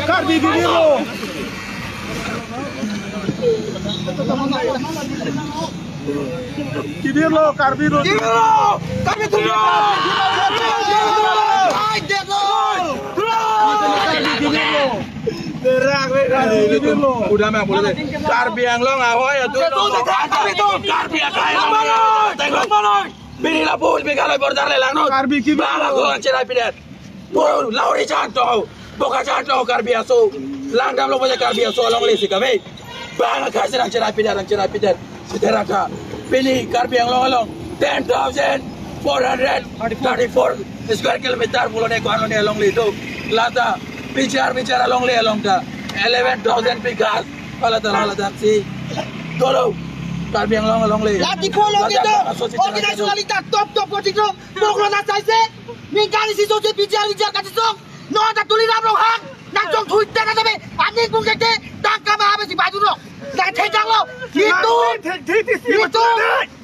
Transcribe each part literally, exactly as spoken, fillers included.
Karbi bibir lo. Bibir lo, Karbi lo. Bibir lo. Karbi bibir lo. Karbi bibir lo. Karbi bibir lo. Udah, Ma'am, boleh deh. Karbi Anglong ahoi atum. Karbi akai. Bini lapu Meghalaya border le langnon. Karbi bibir lo. Bala ko cherai pidet. Puro Lawri chan to, Bokajan to Karbi aso. Langdamlo pu Karbi aso alongle si kami. Bang kasi nangcherai pidet, nangcherai pidet. Sitera ta. Pini Karbi Anglong along ten thousand four hundred thirty-four square kilometer pulo ne ko-an lo ne alongle do. Lata bichar bichar alongle along ta eleven thousand bighas. Lata lata si. Dolo. Karbi Anglong alongle. Lati ko lo. Lata gitu. Aso si organize tera ta. Lita top top ko chiklo. Boklo na saise. Ningkan isi sosi bichar bichar kachisong. Non ta Tuliram Ronghang. Nangchongthui tena tabe. Aning kung keke. Tangka ma habe si baju lo. Nang thejang lo. Nitum. Nitum.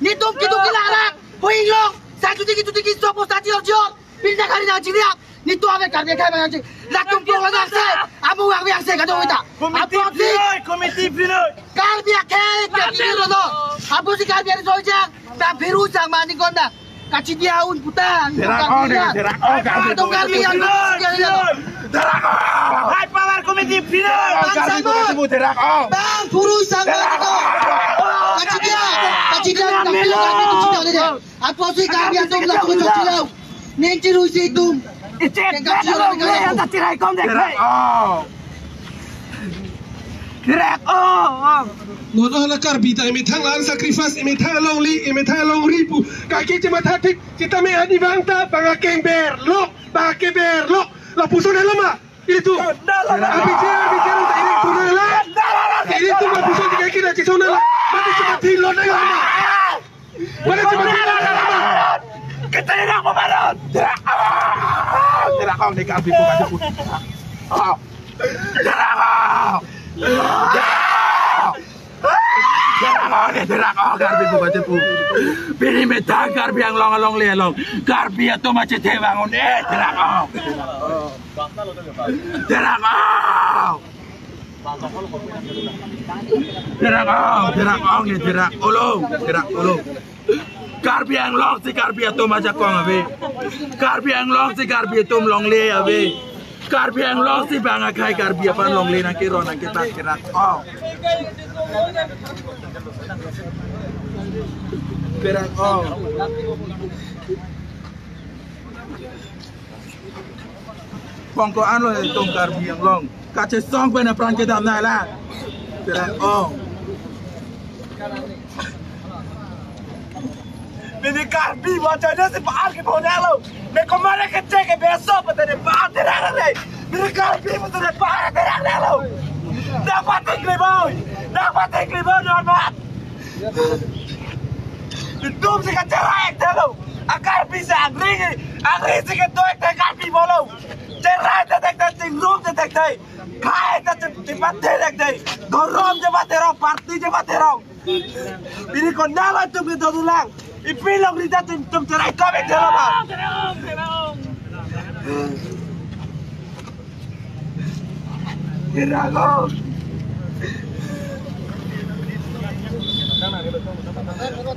Nitum kitu kilara. Huing long. Sa kitu kitu kitu sopo sa jior jior. Pindah kali nang jiriap. Nitum habe Karbi akai bang nang jiriap. Latum pung lo nang se. Amu ang biang se kado kita. Komiti pinoi, komiti pinoi. Karbi akai, Karbi lo do. Apo si Karbi ari sojang. Ta phiru sang mani kona. Kachidia un puta. Derak ong deh, derak ong, Karbi. Atum Karbi yang derak ong. High power committee pinoi. Derak ong, Karbi, derak ong. Bang phiru sang mani kona. Kachidia, kachidia, kachidia, kachidia. Apo si Karbi atum laku kachidia. Ning chiru si itum. Icip, ning kachidia, icip, kachidia. Icip, icip, icip, icip. Derak ong. Derak ong. Non hala Karbi ta imethang la-an sacrifice, imethang alongle, imethang alongri pu. Kaki chematha thik, sitame ani bang ta bang akeng berlo, bang akeng berlo. Lapuson helo ma? Itu. Abijir, abijir, ta ini tu nela. Ini tu lapuson tiga kira chisong nela. Mati seperti lo nela. Mana coba kita ini apa? Derak ong. Derak ong ni Karbi bukan sebut. Oh. Derak ong. Derak ong. Derak ong ni, derak ong, Karbi bukan sebut. Pini imethang Karbi Anglong alongle along. Karbi atum achethe bangun. Eh, derak ong. Derak ong. Derak ong, derak ong ni, derak ong, derak ong. Karbi Anglong si Karbi atum ajakong ave. Karbi Anglong si Karbi atum longle ave. Karbi Anglong si bang akai Karbi aphan longle nangkero nangketak, derak ong. Derak ong. Pongko anlo itum Karbi Anglong. Kachesong pen apran kedam nai la. Derak ong. Pini Karbi wajahnya si pa-an ke bonelo. Me komare kecek ke beso pata de pa-an derak le. Pini Karbi pata de pa-an derak lo. Dapat tingli boy. Dapat tingli boy, dapat. Itum si kacherai telo. A Karbi si angri, angri si kedo-ik te Karbi bolo. Cherai te dek te, chingrum te dek te. Khai te chim-, chimpat te dek te. Dhorom chimpat te rong, party chimpat te rong. Pini konat lo itum kedo dulang. Ipi longri ta itum, itum cherai kami telo ma. Derak ong. Derak, derak, derak.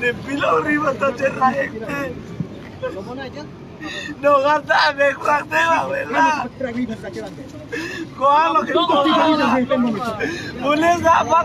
Ne pilo ri mata cherai. No kata mek praktek la. Ko alo ke. Boleh dapat.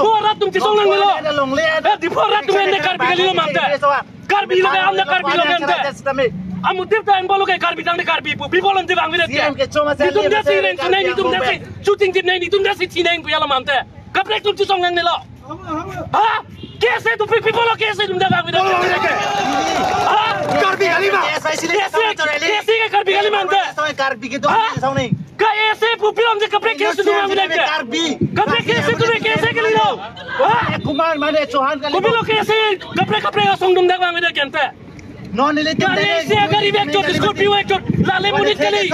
Diphu arat atum chesong nangnelo. Longle. Eh, Diphu arat atum ante Karbi kalilo mante. Karbi lo ke, ante Karbi lo ke ante. Amutir ta enbolo ke Karbi tangte Karbi pu. Pi bolon te bang vide. Itum dasi reng sunai, itum dasi shooting team nai, itum dasi chineng pu ya lo mante. Kaprek atum chesong nangnelo. Ha? K S A atum pi, pi bolon K S A atum dak bang vide. Ha? Karbi kali ma? K S A, K S A ke Karbi kali mante. Karbi ke tu. Ha? Song ni. K S A pu pilom je kaprek K S A atum bang vide. Karbi. Kaprek K S A atum K S A kalilo. Ha? Kumar mane Chauhan kali. Kopilo K S A kaprek kaprek asong atum dak bang vide ante. Non nelitum Gari isi, gari bag chot, Scorpio bag chot, lale monit kali.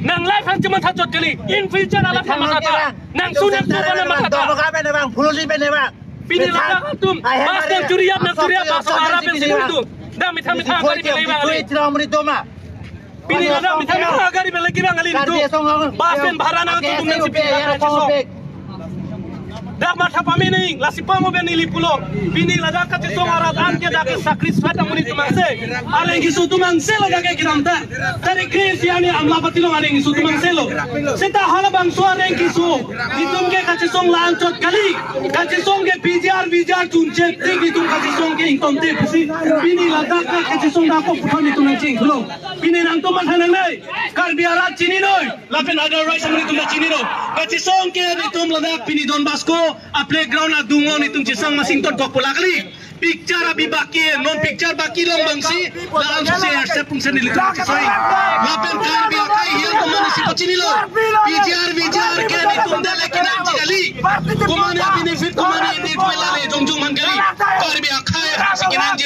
Nang life han chematha chot kali. In future alap matha ta. Nang sun nang suba nang matha ta. Doka bene bang, phululi bene bang. Pini ladak atum, bus nang churi ap, nang churi ap, bus arap pensi nangtum. Dak mitha mitha gari bele bang kali. Pini ladak mitha mitha gari bele bang kali nangtum. Bus pen bhara nangtum nang chepi. Dak matha pame nang, lasi pamo ben neli pulo. Pini ladak kachesong arat an ke dak ke sacrifice amonit atum angse. Areng keso atum angse ladak ke kedamtang. Tarik kre-isi arni amla patilong areng keso atum angse lo. Seta halabangso areng keso. Itum ke kachesong la-an chot kali. Kachesong ke P G R, V G R chunche tik itum kachesong ke ingtonte pusi. Pini ladak ke kachesong dak ko puthot itum nangchinglo. Pini nangtum matha nangnei. Karbi arat chini noi. Lapen otherwise amonit atum ta chini noi. Kachesong ke itum ladak pini Don Bosco a playground adung lo itum chesong masing ton kok pula kali. Picture abhi baki hai, non picture baki long bangsi, la-an si accept pungsen nelitum chesong. Lapen Karbi akhei hiang komat si pachinilo. P G R, V G R ke itum dale kenangji kali. Komat benefit, komat ini pela le jongjong man kali. Karbi akhei si kenangji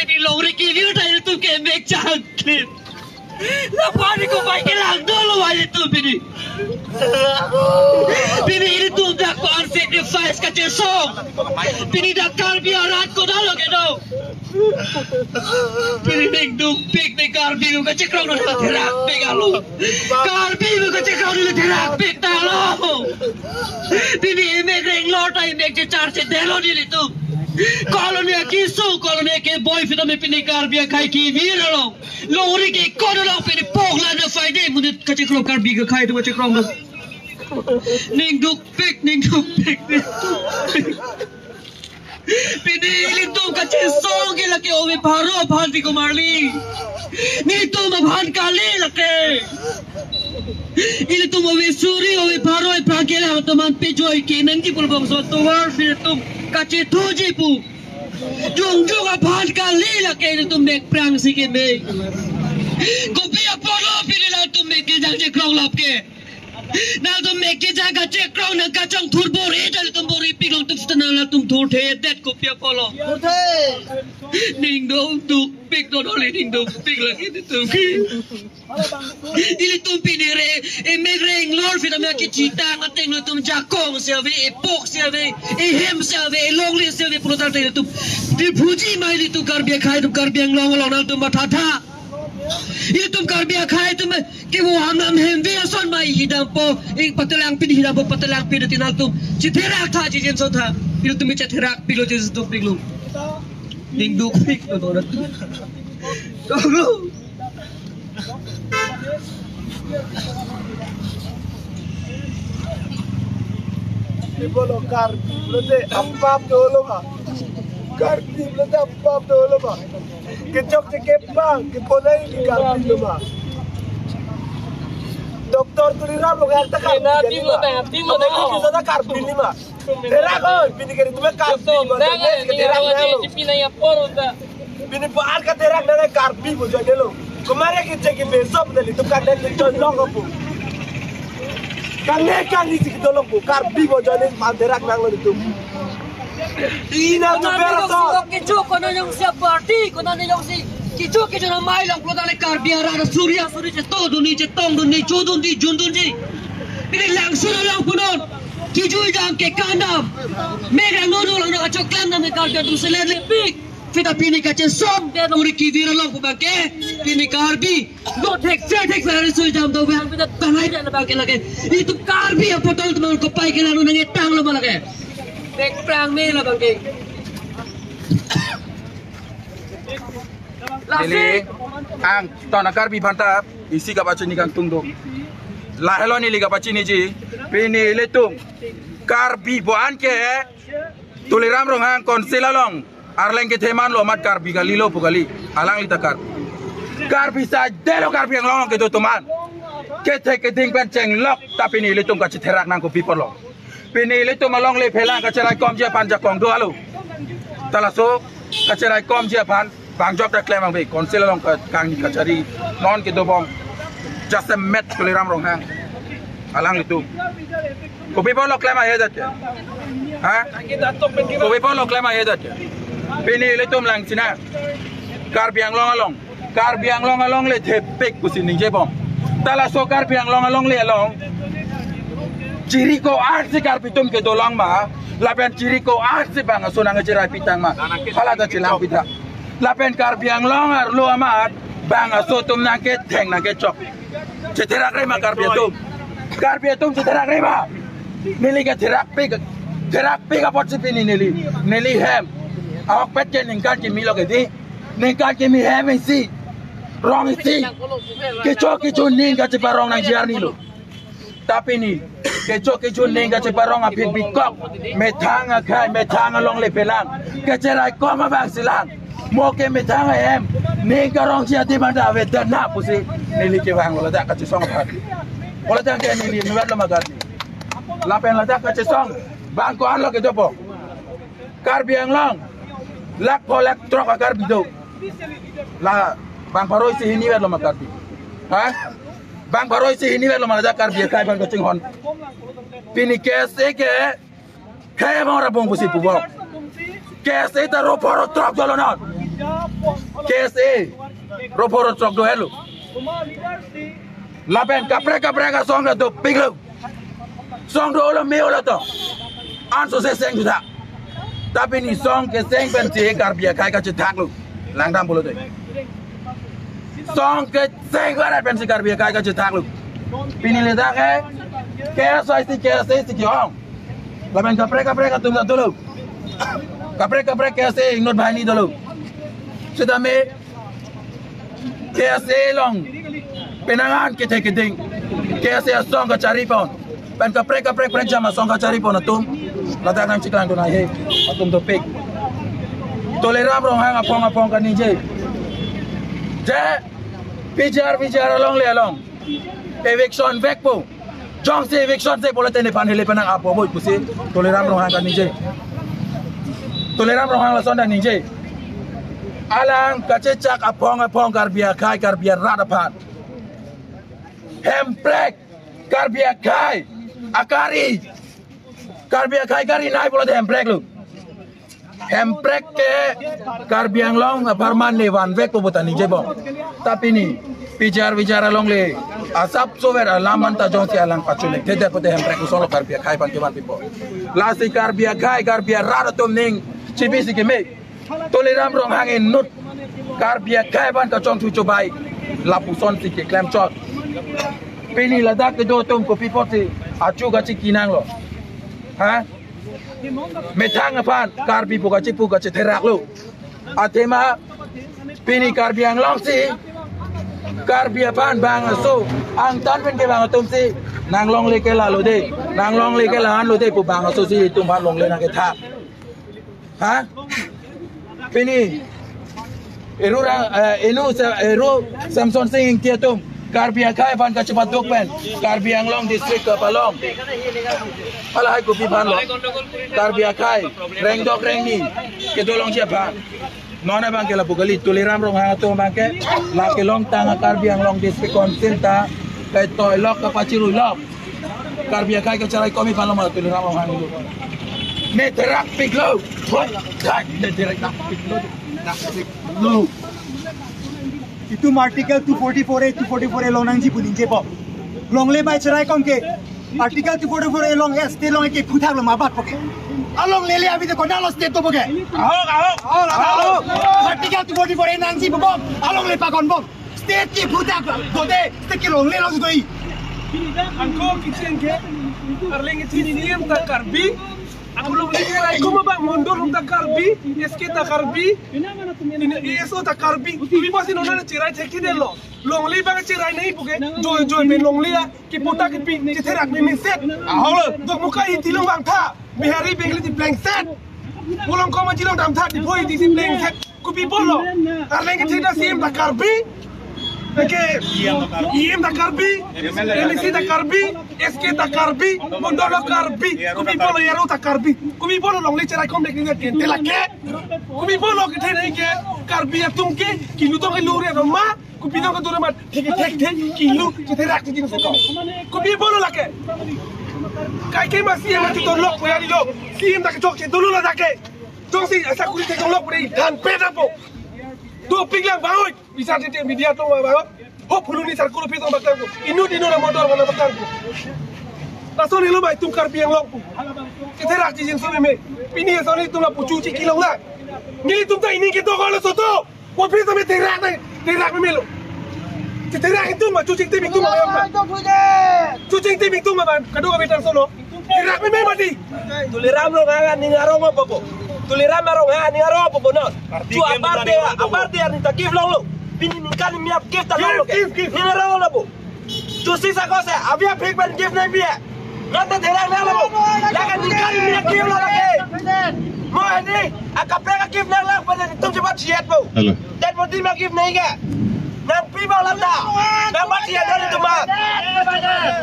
pini longri kevir ta ilitum ke mek changklip. Laphan ni kopai kelang dolo vai ilitum pini. Pini ilitum dak pan sacrifice kachesong. Pini dak Karbi arat kodalo kedo. Pini ning dukpik, ning Karbi lo kachekrong lo therak pik alo. Karbi lo kachekrong lo therak pik ta lo. Pini emek reng lor ta emek chechar chedelo nelitum. Colony akisu, colony keboi sitame pini Karbi akhei kevir lo. Longri ke kodo lo pini pok la na faide monit kachekrong Karbi akhei atum kachekrong lo. Ning dukpik, ning dukpik, ning dukpik. Pini ilitum kachesong ke lake ove pharo aphan ti komarli. Nelitum aphan kali lake. Ilitum ove suri ove pharo aphan ke la teman pejoi ke nangji pulbam so tovar pini ilitum kachethuji pu. Jongjong aphan kali lake ilitum mek prang si ke mek. Kopi apotlo pini ilitum mek kejang chekrong lap ke. Nangtum mek kejang kachekrong nang kachongthur bor-i ta ilitum bor-ipik longtum seta nangtum thurthedet kopi apotlo. Thurthe. Ning dukpik dodoli ning dukpik lake ilitum ke. Ilitum pini re, emek reng lor sitame kechitang ateng ilitum jakong si ave, epok si ave, ehem si ave, elongle si ave, pulo tangte ilitum. Diphuji ma ilitum Karbi akhei atum Karbi Anglong along nangtum mathatha. Ilitum Karbi akhei atum ke wo ham nam hem ve ason ma hidampo, ing patelang pin hidampo patelang pin ati nangtum. Chitherak tha chijin so tha. Ilitum chitherak pik lo chijin so pik lo. Ning dukpik lo dona. Dok lo. Ibo lo Karbi pulote apap dolo ma. Karbi pulote apap dolo ma. Kechok chekep ma, keponai di Karbi lo ma. Doctor Tuliram lo kaya ta Karbi Ina, kali tim lo ma. Tengah, tim lo Apa tengah. Itu sana Karbi ni ma. Therak oi, pini ke ilitum Karbi Betul, mo, nang, jones ke ni therak awak nang lo. J P na ya por udah. Pini po ar katherak nang Karbi mo jones lo. Kemarin kita ke besok dari tukang dan kita long ko. Kang ne kang ni sik dolong ko, Karbi mo jones man therak nang lo ilitum. Ina tu Konani bera jongsi so. Kecho, konani jongsi party, konani jongsi kecho kecho na mai long pulo tangte Karbi arat suri asuri chetongdunji, chetongdunji, chodunji, jundunji. Pini langsung lang punon. Kijui dam ke kandam. Megrang nono lang no achok klam dam ke Karbi atum selet lepik. Seta pini kachesong de nong ri kivir along pu abang ke. Pini Karbi lo thek se thek sa ri sui dam do bang pita tangai de abang ke lake. Itum Karbi apotol teman kopai ke lang nang etang lo ma lake. Tek prang me la abang ke. Neli angton a-Karbi aphanta isi kapachini kangtung do. Lahelo neli kapachiniji, pini ilitum Karbi pu an ke Tuliram Ronghang Council along arleng kethe manlo amat Karbi kalilo pu kali, alangli ta Karbi. Karbi saidelo Karbi Anglong kedo atum an kethe keding pen chenglok, ta pini ilitum kachetherak nang kopi apotlo. Pini ilitum alongle phelang kacheraikomji aphan jakong do alo. Ta laso kacheraikomji aphan bang jok ta klem abang be Council along ka kangni kachari non kedobom jasemet Tuliram Ronghang alanglitum. Kopi apotlo klem ahe jat ke? Ha? Kopi apotlo klem ahe jat ke? Pini ilitum lang sina Karbi Anglong along, Karbi Anglong alongle thepik pusi ningjebom. Ta laso Karbi Anglong alongle along chiriko arsi Karbi atum kedo lang ma, lapen chiriko arsi bang aso nangcherai pitang ma, hala ta chelang pitha. Lapen Karbi Anglong arlo amat bang aso atum nangketheng nangkechok. Chetherak re ma Karbi atum? Karbi atum chetherak re ma? Neli ke therakpik, therakpik apotsi pini neli, neli hem ahokpet ke ningkan kimi lo ke di. Ningkan kimi hem isi, rong isi, kecho kecho ning kacheparong nangji arni lo. Ta pini kecho kecho ning kacheparong aphi bikok, methang akhei, methang alongle phelang kacheraikom abang si lang. Mo ke methang ahem ning karongji adim anta avedet na pusi neli kevang lo ladak kachesong aphan. Mo ladak ke neli inutvet lo ma Karbi. Lapen ladak kachesong bang ko-an lo kedopo? Karbi Anglong lakh pho lakh throk a-Karbi do. La bang pharo isi hinivet lo ma Karbi? Ha? Bang pharo isi hinivet lo ma ladak Karbi akhei aphan kachinghon? Pini K S A ke khei abang ra bong pusi pubom. K S A ta ro pho ro throk dolo non. K S A ro pho ro throk do helo. Lapen kaprek kaprek asong ta dopik lo. Song dolo me dolo to. Anso se seng juta. Ta pini song keseng pensi Karbi akhei kachethak lo. Langdam pulote. Song keseng barat pensi Karbi akhei kachethak lo. Pini ladak ke K S I C, K S A C ke-ong. Lapen kaprek kaprek atum ta dolo. Kaprek kaprek K S A inut banghini dolo. Sitame K S A along penang an kethe keding, K S A asong kacharipon, pen kaprek kaprek prekjam asong kacharipon atum ladak nangcheklang dun ahe, atum dopik. Tuliram Ronghang aphong aphong kaningje, je P G R V G R alongle along eviction vekpo. Jongsi eviction se pulote nephan hele penang apo boi pusi Tuliram Ronghang kaningje. Tuliram Ronghang lason ta ningje. Alang kachechak aphong aphong Karbi akhei Karbi arat aphan. Hemprek Karbi akhei akari, Karbi akhei kari nai pulote hemprek lo. Hemprek ke Karbi Anglong apharman ne vanvekpo pu ta ningjebom. Ta pini P G R V G R alongle asap sover alam anta jongsi alang pachulek thedet pute hemprek kosonlo Karbi akhei aphan kevan pipo? Lasi Karbi akhei Karbi arat atum ning chibisi keme. Tuliram Ronghang inut Karbi akhei aphan kachongchu chubai lapusonsi keklem chot. Pini ladak kedo atum kopi apotsi achu kachiki nanglo? Ha? Methang aphan Karbi pu kachipu kachetherak lo. Athema pini Karbi Anglong si Karbi aphan bang aso angtan pen kevang atum si nanglongle ke la lo de, nanglongle ke la-an lo de pu bang aso si itum aphan longle nangkethak. Ha? Pini Eru ra, eh, inu sa, Eru Samson Sing Ingti atum Karbi akhei aphan kachepaduk pen Karbi Anglong district kapalong. Halahai kopi aphanlo? Karbi akhei rengdok rengni kedolongji aphan. Non abang ke lapu kali, Tuliram Ronghang atum abang ke la kelongtang a-Karbi Anglong District Council ta kaitoi lok kapachirui lok. Karbi akhei kacharaikom aphanlo ma Tuliram Ronghang lo? Ne therakpiklo. Thoi, thoi, ne therakpiklo. Therakpiklo. Itum Article two forty-four A, two forty-four A longnangji pu ningjepo. Longle bai cheraikom ke. Article two forty-four along, eh, state along ke phuthak lo ma bat poke. Along lele abi de konat lo state to poke. Ahok, ahok. Ahok, ahok. Article two forty-four nangji bom. Along le pakon bom. State ke phuthak lo de, state ke longle lo doi. Angko kitchen ke, arleng ke C E M ta Karbi. Ako longle ke rai kuma bang mondol ta Karbi, S K ta Karbi. Ini A S O ta Karbi. Tumi pasi nona cherai thekthedetlo. Longle bang cherai nai poke. Joi joi pen longle ya. Kipu ta kipi, chetherak meme set. Ahok lo. Dokmoka iti long bang tha. Bihari Bengali ti plengset. Mulong koma jilong dam tha, Diphu iti si plengset. Kopi apotlo? Arleng kethe ta C E M ta Karbi. Eke, E M ta Karbi. M A C ta Karbi. S K ta Karbi. Mondol ta Karbi. Kopi apotlo A R O ta Karbi. Kopi apotlo longle cherai kom dek ni ke tela ke. Kopi apotlo kethe nai ke Karbi atum ke kilu tong ke lure ma. Kopi tong ke dure ma thek thek thek kilu chetherak chejin suko. Kopi apotlo lake. Kaike ma C E M achu tonlok pura dilo. C E M ta kechok che dulu la lake. Jongsi asa kuri te tonlok pura than pe dapo. Dopik lang bang oi. Bisa tete media tong bang oi. Ho phuluni sarkul pi tong batang ko. Inut inut la motor kana batang ko. Lason helo bai tum Karbi Anglong ko. Chetherak chejin so meme. Pini lason itum la puchu chiki long la. Nelitum ta ini ke to ko lo soto. Ko phi tame therak nai, therak meme lo. Chetherak itum ma, chuching tim itum ma, ma. Chuching tim itum ma, kadokave ta solo. Therak meme mati. Tuliram Ronghang aning arong apa po? Tuliram Ronghang aning arong apa po non? Chu apar dia, apar dia ni ta give longlo. Pini ningkan ni miap give ta longlo ke. Give, give, give. Ning arong lo po. Chusi sa ko se, avi aphik pen give nai bia. Nonte therak nang lo. Lake ningkan ni miap give lo lake. Mo ini, akaprek give nang lang pen itum chepat chiat po. Hello. Dan mo di ma give nai ke. Nangpi bang lam ta. Nangpat chiat dan itum ma.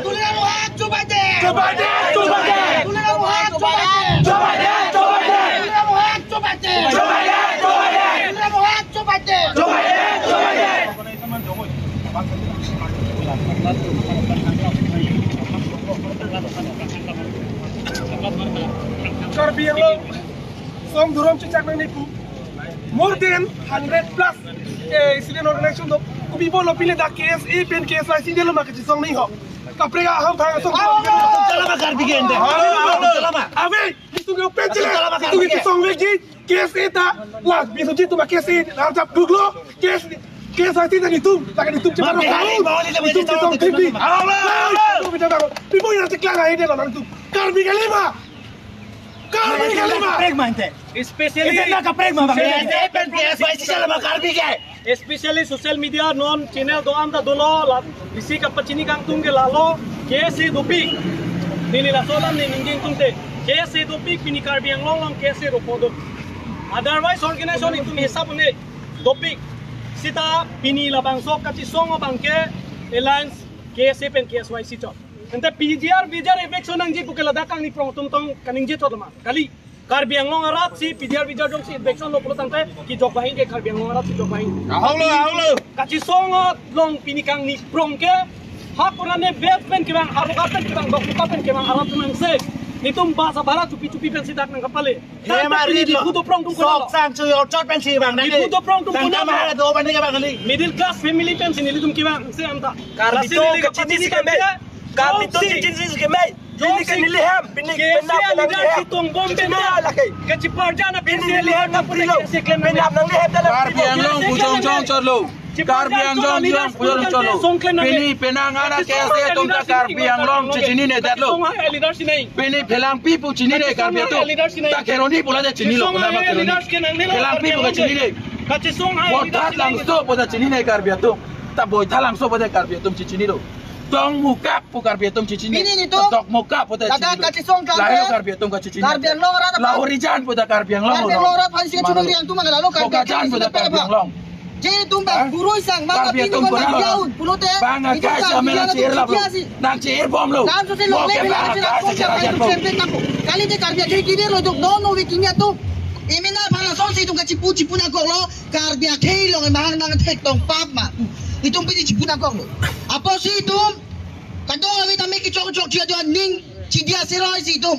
Tuliram Ronghang chubaite. Chubaite, chubaite. Tuliram Ronghang chubaite. Chubaite, chubaite. Tuliram Ronghang chubaite. Chubaite, chubaite. Tuliram Ronghang chubaite. Chubaite, chubaite. Karbi Anglong song durom chechak nang nipu. More than hundred plus, eh, student organization do. Kopi apotlo pile dak K S A pen K S Y C delo ma kachisong nai ho. Kaprek aham thang song. Chala ma Karbi ke ente. Chala ma. Ave, itum ke open chile. Itum ke song vekji. K S A ta, la, Biswajit atum K S A, la jap duklo, K S, K S Y C ta itum, ta itum cepat. Itum cepat. Pipo yang ceklang aja deh lo nangtum. Karbi kali ma. Karbi kali ma. Kaprek ma ente. Especially ente na kaprek ma bang. K S A pen K S Y C chala ma Karbi ke. Especially social media non channel do-an ta dolo la bisi kapachini kangtung ke lalo K S A dopik. Neli laso alam ne ningje ingtungte K S A dopik pini Karbi Anglong along K S A ropo do. Otherwise organization itum hisap un-e dopik. Seta pini labangso kachisong abang ke alliance K S A pen K S Y C chot. Ente P G R V G R eviction nangji puke ladak kangni prong tum tong kaningje chot ma. Kali. Karbi Anglong arat si P G R V G R jongsi eviction lo pulo tangte kejok banghini ke Karbi Anglong arat si jok banghini. Ahok lo, ahok lo. Kachisong along pini kangni prong ke ha kurane belt pen kevang, ha roka pen kevang, dokmoka pen kevang arat nang se. Nitum basa bara chupi chupi pen si dak nangkapale. He ma ri lo. Diphu doprong atum sok konat lo. Sang chu yo chot pen si bang nang. Diphu doprong atum konat lo. Tangka ma do bang nang kevang kali. Middle class family pen si nelitum kevang se anta. Karbi atum kachinisi keme. Karbi atum kachinisi keme. Pini ke neli hem, pini ke penap penang neli hem. Kachinisi lake. Kachiparja na pini neli hem na pini lo. Penap nang neli hem dalam. Karbi Anglong bujong jong chot lo. Karbi Anglong jong bujong chot lo. Pini penang ana K S A atum ta Karbi Anglong chechinine detlo. Pini Phelangpi pu chinine Karbi atum. Ta Kheroni pu la de chinilo. Phelangpi pu chinine. Bothat Langso pu ta chinine Karbi atum. Ta Boitha Langso pu ta Karbi atum chechinilo. Tongmukap pu Karbi atum chechini. Pini nitum. Tokmokap pu ta chechini. Ladak kachisong tangte. Lahelo Karbi atum kachechini. Karbi Anglong arat. Lahorijan pu ta Karbi Anglong. Karbi Anglong arat phan si chunung riang tu mana lalu Karbi Bokajan pu ta Karbi Anglong. Jadi tum bang guru isang maka Karbi pini atum kon pura nang lo. Jaun pulote. Bang itu akai Karbi sama arat nang chair lap lo. Nang chair bom lo. Nang susi lo. Oke, bang akai chair bom. Kali de Karbi akhei kini lo juk no no wikini atum. Imina pala song si tum kachipu chipu nangkok lo. Karbi akhei along mahang nangthek tong pap ma. Itum pini chipu nangkok lo. Apotsi itum kadokave tame kechok chok chia dia ning chidia siroi si itum.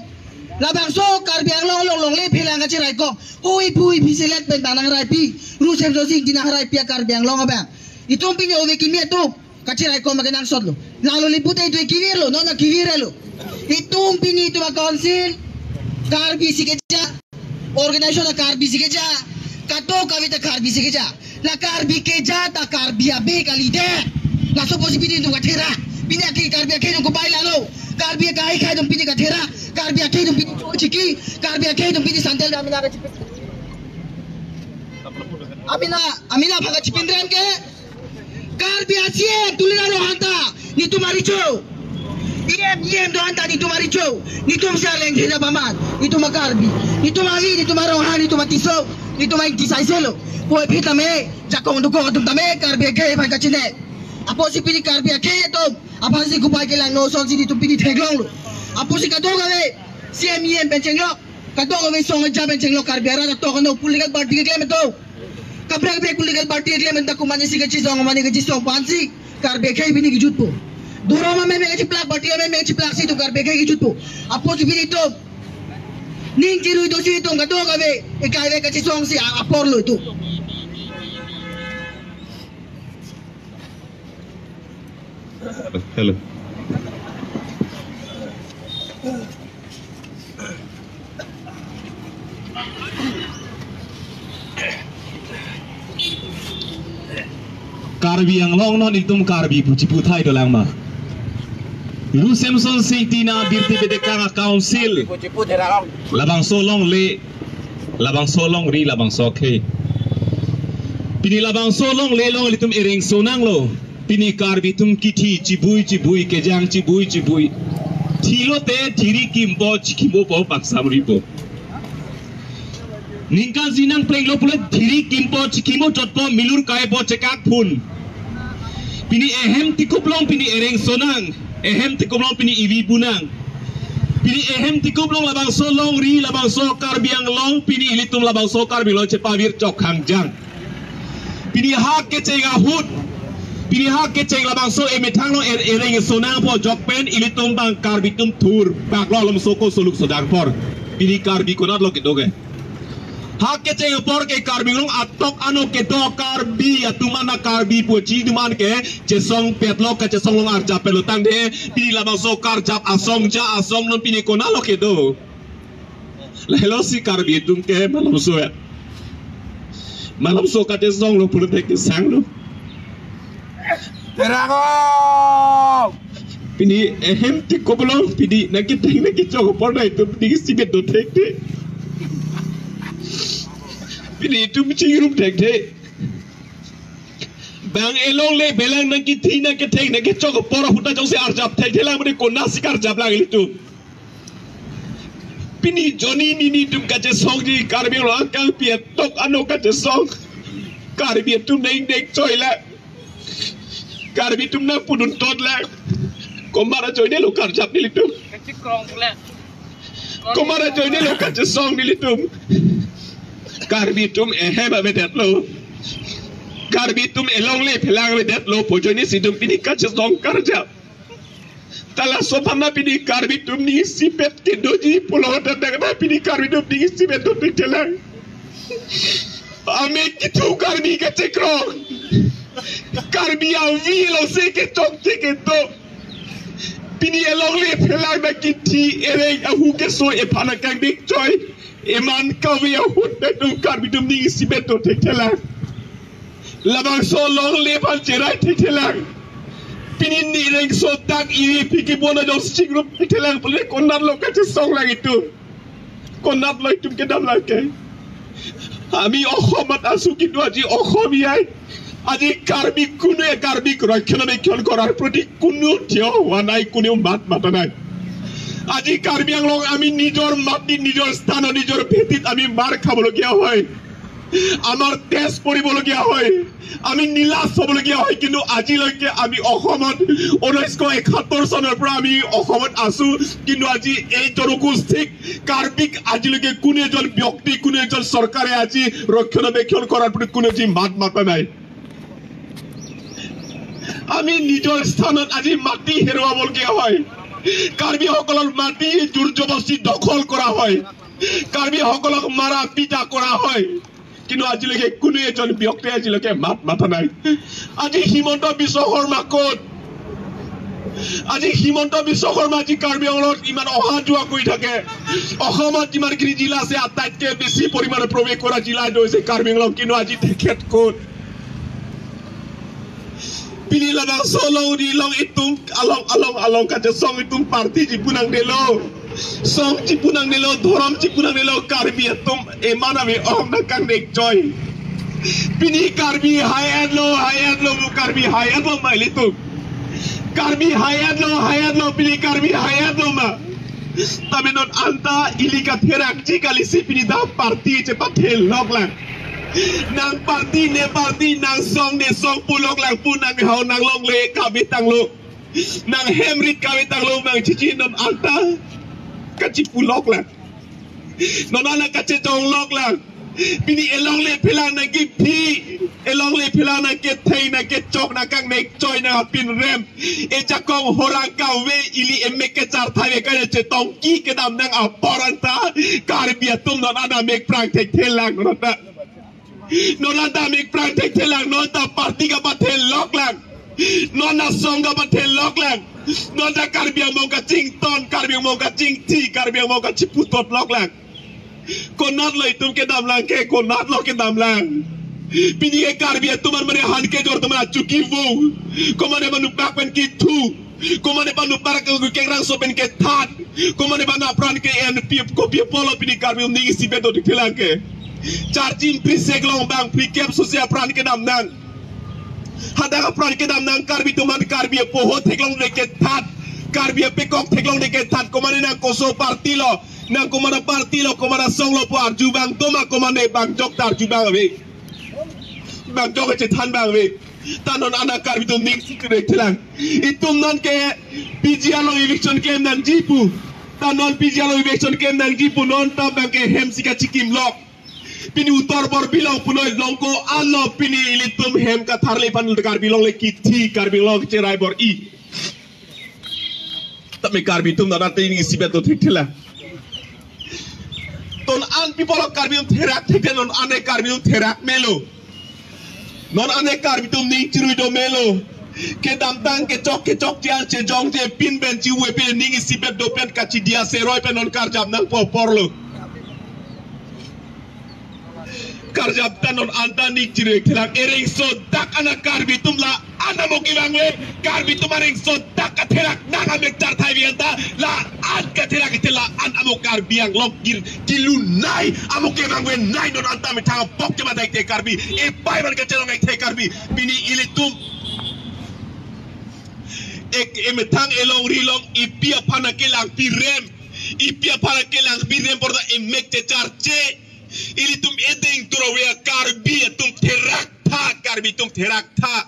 Labangso Karbi Anglong along longle phelang kachiraikok. Hui phui phi selet pen bang nangraipi. Ru semso sing di nangraipi a Karbi Anglong abang. Itum pini ove kimi atum. Kachirai kom kenangsotlo. Lalo lipute itu kevirlo, non kevirlo. Itum pini itum a-council, Karbi si keja, organization a-Karbi si keja, kadokave ta Karbi si keja. La Karbi keja ta Karbi abe kalidet. Laso apotsi pini itum kathera. Pini akhei Karbi akhei atum kopai lalo. Karbi akhei akhei atum pini kathera. Karbi akhei atum pini chiki. Karbi akhei atum pini sandal amena kachipin. Amena, amena aphan kachipin rem ke. Karbi a-C E M Tuliram Ronghang ta netum arecho. E M, E M do-an ta netum arecho. Netum si aleng theda paman. Netum a-Karbi. Netum avi, netum a-Ronghang, netum a-Tisso, netum a-Ingti saiselo. Puvoiphit tame, jakong dokong atum tame, Karbi akhei aphan kachine. Apotsi pini Karbi akhei atum aphansi kopai kelangno asonsi netum pini theklonglo. Apotsi kadokave C E M, E M pen chenglok, kadokave song aja pen chenglok, Karbi arat atok ano political party keklem atum. Kaprek kaprek political party keklem atum ta komatne si kachesong, komatne kachesong aphansi Karbi akhei pini kejutpo. Dhorom ameme kachiplak, party ameme kachiplak si itum Karbi akhei kejutpo. Apotsi pini itum ning chirui dosi itum kadokave eklai ve kachesong si a-, aporlo itum. Hello. Karbi Anglong non itum Karbi pu chiputhai dolang ma? Ru Semson Sing Tina birti bedekang a-council. Labangso longle, labangso longri, labangso akhei. Pini labangso longle longle itum ereng sonanglo. Pini Karbi atum kithi chibui chibui, kejang chibui chibui. Thilote thiri kimpo chikimpo po paksamripo. Ningkan isi nangplenglo pule thiri kimpo chikimpo chotpo, milur kaipo chekak phun. Pini ehem tikup long pini ereng sonang. Ehem tikup long pini ivi bunang. Pini ehem tikup long labangso longri, labangso Karbi Anglong, pini ilitum labangso Karbi Anglong chepavir chok hangjang. Pini ha kecheng ahut, pini ha kecheng labangso emethang long er-, ereng sonangpo ajok pen ilitum bang Karbi atum thur, bak lo alom soko soluk sodang apor. Pini Karbi konatlo kedo ke? Ha kecheng apor ke Karbi Anglong atok ano kedo, Karbi atum an, Karbi pu achi atum an ke chesongpetlo, kachesong long arjap petlo tangte, pini labangso karjap asong ja asong non pini konatlo kedo? Lahelo si Karbi atum ke malomso ya. Malomso kachesonglo pulute kesanglo. Terang o! Pini ehem tikup long, pini nangketheng nangkechok apor na itum pini isipet dothekthe. Pini itum chingrum thekthe. Bang elongle phelang nangkethi nangketheng nangkechok apor ahut ta jongsi arjap thekthelang, mane konatsi karjaplang ilitum? Pini jonni nini atum kachesongji, Karbi Anglong akangpi atok ano kachesong. Karbi atum nang dek choi la. Karbi atum nangpudun tot la. Komat ajoinelo karjap nelitum? Kachikrong le. Komat ajoinelo kachesong nelitum? Karbi atum ehem avedetlo. Karbi atum elongle phelang avedetlo pu ajoine si itum pini kachesong karjap. Ta laso aphan na pini Karbi atum ning isipet kedoji pulo ta dak na pini Karbi atum ning isipet dothekthelang. Amek kethu Karbi kachekrong. Karbi avi alongsi kechokche kedo. Pini elongle phelang nangkithi ereng ahu keso ephan akang dek choi. Eman kave ahut na itum Karbi atum ning isipet dothekthelang. Labangso longle aphan cherai thekthelang. Pini nireng sotak iri phiki bona jongsi chingrum thekthelang pule konatlo kachesonglang itum? Konatlo itum kedamlang ke? Ami Ohomot asu kintu aji Ohomiyai, aji Karbi kunu, Karbi rokkhonobekkhon korar proti kunu thio hua nai, kunu mat mata nai. Aji Karbi Anglong ami nijor mati, nijor sthan, nijor bhetit ami mar khabologiya hoy. Amar test poribologiya hoy, ami nilas hobologiya hoy, kintu ajiloike ami Ohomot, unnish ekhattor sonor pora ami Ohomot asu, kintu aji ei jorogosti Karbik ajiloike kunu ejon byokti, kunu ejon sorkare aji rokkhonobekkhon korar puri kunu aji mat mata nai. Ami nijor sthanot aji mati herowabologiya hoy, Karbi hokolor mati jur jobosti dokhol kora hoy. Karbi hokolok mara pita kora hoy. কিন্তু আজিলৈকে কোনো এজন ব্যক্তিয়ে আজিলৈকে মাত মাতা নাই। আজি হিমন্ত বিশ্ব শৰ্মা ক'ত? আজি হিমন্ত বিশ্ব শৰ্মা আজি কাৰ্বি আংলঙত ইমান অহা যোৱা কৰি থাকে। অসমত যিমানখিনি জিলা আছে, আটাইতকৈ বেছি পৰিমাণে প্ৰৱেশ কৰা জিলা এইটো হৈছে কাৰ্বি আংলং। কিন্তু আজি তেখেত ক'ত? Pini labangso alongri along itum along along along kachesong itum party chipu nangdelo, song chipu nangdelo, dhorom chipu nangdelo, Karbi atum eman ave ong nangkangnek choi. Pini Karbi hai-etlo, hai-etlo, mu Karbi hai-etlo ma ilitum. Karbi hai-etlo, hai-etlo, pini Karbi hai-etlo ma. Tame non anta ili katherakji kalisi pini dak party chepathelok lang. Nang party ne party, nang song ne song pulok lang pu, nang hau nang longle kave tanglo. Nang hem rit kave tanglo, nang chichi non anta kachipulok lang. Non ana kachechonglok lang. Pini elongle phelang nangkiphi, elongle phelang nangketheng, nangkechok, nangkangnek choi, nangpinrem. Ejakong horang kave, ili emek kecharthai ve kanya chetongki kedam nang apor anta Karbi atum non ana mek prang thekthelang non anta. Non anta mek prang thekthelang, non anta party kapathelok lang. Non anta song kapathelok lang. Non anta Karbi angbong kachington, Karbi angbong kachingthi, Karbi angbong kachiputotlok lang. Konatlo itum kedam lang ke, konatlo kedam lang. Pini ke Karbi atum an mane han kejor atum an achuki vo. Komane manu pak pen kithu. Komane manu pak ke kekrangso pen kethat. Komane manu apran ke en pi kopi apotlo pini Karbi atum ning isipet dothekthelang ke. Charjim prisek long bang prikep sose apran kedam nang. Hadak apran kedam nang Karbi atum an Karbi apoho theklongde kethat. Karbi apekok theklongde kethat. Komane nang koso party lo. Nang komat aparty lo, komat asong lo pu arju abang do ma, komane bang jok ta arju abang ave. Bang jok chethan abang ave. Ta non ana Karbi atum ning si kere thelang. Itum non ke P G R along eviction klem nangji pu. Ta non P G R along eviction klem nangji pu, non ta bang ke hem si kachikimlok. Pini utor bor bilong punoi longko alo pini ilitum hem katharli pan Karbi longle kithi, Karbi long cherai bor-i. Tame Karbi atum nana te ning isipet dothekthelang. Ton an people of Karbi atum therak thekthe, non ane Karbi atum therak melo. Non ane Karbi atum ning chirui do melo. Kedamtang kechok kechokche an chejongche pin pen chiwe pen ning isipet do pen kachidiya seroi pen non karjap nangpo aporlo. Karjap ta non anta ning chirui thelang, ereng sodak ana Karbi atum la-an amo kevang ave, Karbi atum areng sodak katherak nang amek charthai ave anta, la-an katherak ite la-an amo Karbi Anglong kir kilunai amo kevang ave nai, non anta methang apok chemadai te Karbi, epai ban kachelong ek the Karbi, pini ilitum ek emethang elongri along ipi aphan akelang pirem, ipi aphan akelang pirem porta emek checharche. Ilitum edeng turo ave, Karbi atum therak tha, Karbi atum therak tha.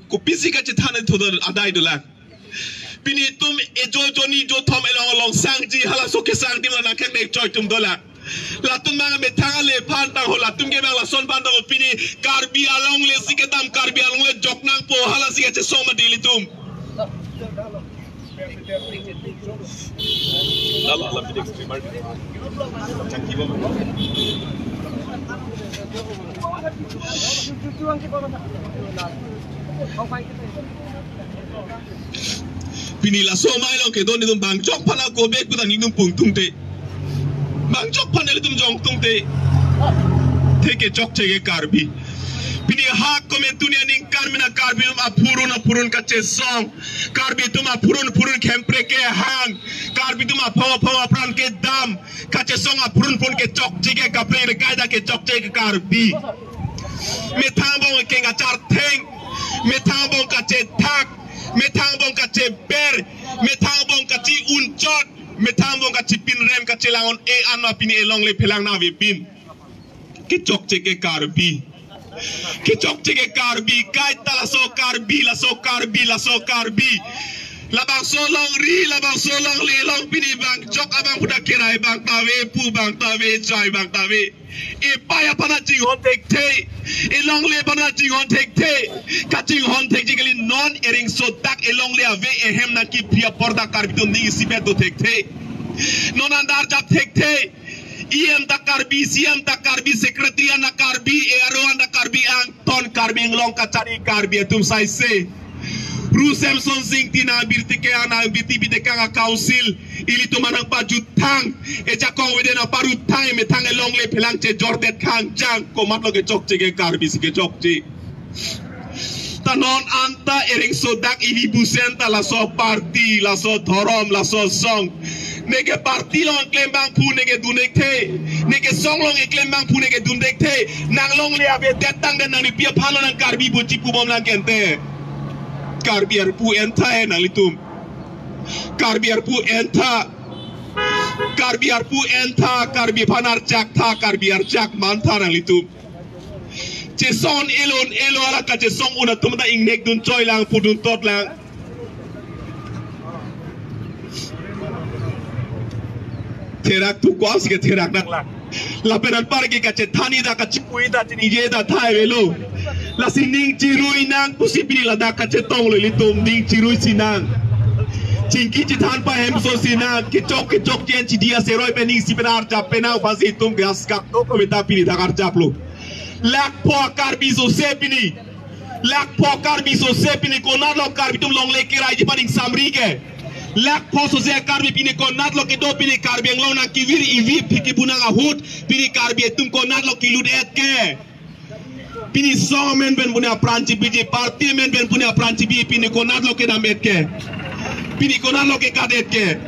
Kopisi kachethan thodon adai dolang. Pini itum ejo joni jo thom elong along sangji halaso kesang adim la nangkangnek choi atum dolang. Latum mang methang ale aphan tang ho, latum ke mang lason aphan tang ho, pini Karbi alongle si kedam, Karbi alongle jok nangpo, halasi kachesong mati ilitum. Pini laso amei along kedon itum bang jok aphan ako bek putan itum pung tungte. Bang jok aphan ilitum jong tungte. Theke jok theke Karbi. Pini ha komentunia ning Karbi na Karbi atum aphurun aphurun kachesong. Karbi atum aphurun aphurun khempre kehang. Karbi atum aphong aphong apran kedam. Kachesong aphurun phun kechokche ke kaprek rekai ta kechokche ke Karbi. Methang angbong keng kachartheng. Methang angbong kachethak. Methang angbong kacheber. Methang angbong kachi-unchot. Methang angbong kachipinrem kachelang-un-e anma pini elongle phelang na ave pin. Kechokche ke Karbi. Kechokche ke Karbi, kaita laso Karbi, laso Karbi, laso Karbi. Labangso alongri, labangso alongle along pini bang jok abang puta kerai bang ta ave, pu bang ta ave, jai bang ta ave. Epai aphan chinghon thekthe, elongle aphan chinghon thekthe. Kachinghon thekji kali, non ereng sodak elongle ave, ehem nangkiphi aporta Karbi atum ning isipet do thekthe. Non andar jap thekthe. E M ta Karbi, C M ta Karbi, Secretary an ta Karbi, A R O an ta Karbi, angton Karbi Anglong kachari Karbi atum saise. Ru Semson Sing Ingti nang birti ke nang birti bide kang a council, ilitum anang pajut thang, ejakong wede nang parut thang, emethang elongle phelang chejordet khang jang, komatlo kechokche ke Karbi si kechokche. Ta non anta ereng sodak ili busen ta laso party, laso dhorom, laso song. Neke party along klembang phu neke dundekthe. Neke song along klembang phu neke dundekthe. Nang longle avedet tangdet nang nipi aphan lo nang Karbi buchi pubom nang kente. Karbi arpu entha he nanglitum. Karbi arpu entha. Karbi arpu entha. Karbi aphan arjak tha. Karbi arjak mantha nanglitum. Chesong elon elo ala kachesong un atum ta ingnek dun choi lang pudun tot lang. Therak tu kwas ke therak nang lang. Lapen anpar ke kachethan-i ta kachipui ta chiningje ta thai avelo. Lasi ning chirui nang pusi pini ladak kachetonglo ilitum, ning chirui si nang. Chingki chethan pa hemso si nang. Kechok kechok chen chidi aseroi pen ning si pen arjap pen nang pasi itum gas kak to ko beta pini dak arjaplo. Lakpho Karbi sose pini. Lakpho Karbi sose pini konatlo Karbi atum longle keraiji paning samri ke. Lakpho sose Karbi pini konatlo kedo pini Karbi Anglong nang kevir ivi phiki bunang ahut pini Karbi atum konatlo kelut et ke. Pini song amen pen punya pran chibiji, party amen pen punya pran chibi pini konatlo kedam et ke. Pini konatlo kekat et ke.